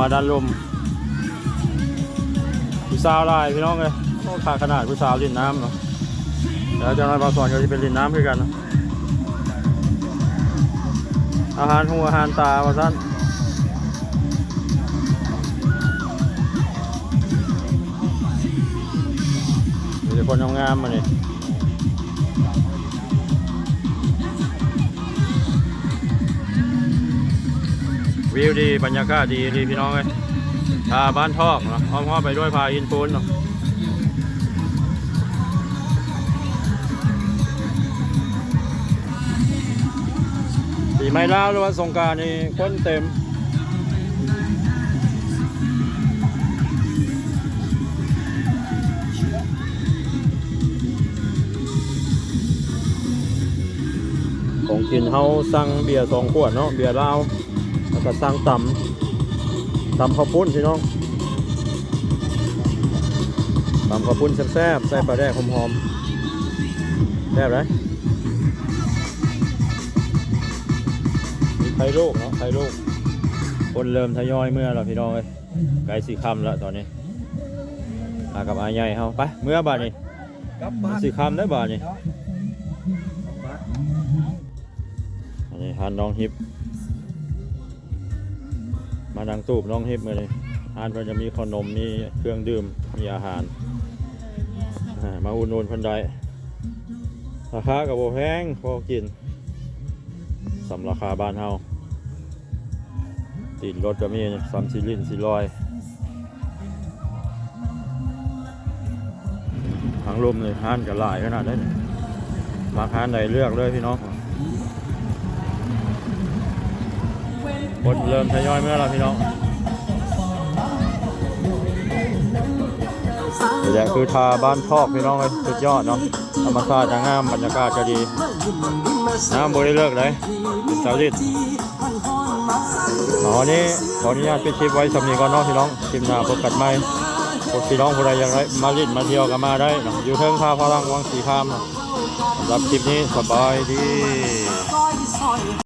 ມາດ້ານລຸ່ມ ຜູ້ສາວຫຼາຍພີ່ນ້ອງເອີຍ. ໂອ້ ຄັກຂະໜາດ ຜູ້ສາວຫຼິ້ນນ້ຳເນາະ. ແລ້ວຈັກໜ່ອຍບ່າວສອນກໍຊິໄປຫຼິ້ນນ້ຳຄືກັນເນາະ. ອາຫານຫູອາຫານຕາວ່າຊັ້ນ. ມີແຕ່ຄົນງາມໆ ມື້ນີ້. ວິວດີ ບັນຍາກາດດີອີ່ຫຼີພີ່ນ້ອງເອີຍ. ອ່າ ບ້ານທອກເນາະ ອ້ອມຮອບໄປດ້ວຍຜາຫີນປູນເນາະ. ປີໃໝ່ລາວ ຫຼືວ່າສົງການນີ້ຄົນເຕັມ. ຂອງກິນເຮົາສັ່ງເບຍສອງຂວດເນາະ ເບຍລາວ ແລ້ວກໍສັ່ງຕຳ ຕຳເຂົ້າປຸ້ນພີ່ນ້ອງ. ຕຳເຂົ້າປຸ້ນແຊບໆ ໃສ່ປາແດກຫອມໆ ແຊບເດ້. ມີໄຂ່ລູກເນາະ ໄຂ່ລູກ. ຄົນເລີ່ມທະຍອຍເມືອແລ້ວພີ່ນ້ອງເອີຍ ໃກ້ຊິຄ່ຳແລ້ວຕອນນີ້. ມາກັບອ້າຍໃຫຍ່ເຮົາ ໄປເມືອບາດນີ້ ກັບບ້ານ ມັນຊິຄ່ຳແລ້ວບາດນີ້. ອັນນີ້ຮ້ານນ້ອງຮິບ ມານັ່ງຕູບນ້ອງຮິບມື້ນີ້. ຮ້ານເພິ່ນຈະມີເຂົ້າໜົມ ມີເຄື່ອງດື່ມ ມີອາຫານ ອ່າ ມາອຸດໜູນເພິ່ນໄດ້. ລາຄາກໍບໍ່ແພງ ພໍກິນ ສ່ຳລາຄາບ້ານເຮົາ. ຕີນລົດກໍມີ ສ່ຳຊິຫຼິ້ນຊິລອຍ. ທາງລຸ່ມນີ້ຮ້ານກໍຫຼາຍຂະໜາດໃດນີ້. ມັກຮ້ານໃດເລືອກເລີຍພີ່ນ້ອງ. ຄົນເລີ່ມທະຍອຍເມືອແລ້ວພີ່ນ້ອງ. ນີ້ແຫຼະຄືທ່າບ້ານທອກພີ່ນ້ອງເອີຍ ສຸດຍອດເນາະ. ທຳມະຊາດກໍງາມ ບັນຍາກາດກໍດີ ນ້ຳບໍ່ໄດ້ເລິກເລີຍ ເປັນຕາຫຼິ້ນ. ເອົາ ວັນນີ້ຂໍອະນຸຍາດປິດຄລິບໄວ້ສ່ຳນີ້ກ່ອນເນາະພີ່ນ້ອງ. ຄລິບໜ້າພົບກັນໃໝ່. ພວກພີ່ນ້ອງຜູ້ໃດຢາກໄດ້ມາຫຼິ້ນມາທ່ຽວກໍມາໄດ້ເນາະ ຢູ່ເທິງທ່າພະລັງວັງສີຄາມເນາະ. ສຳລັບຄລິບນີ້ ສະບາຍດີ.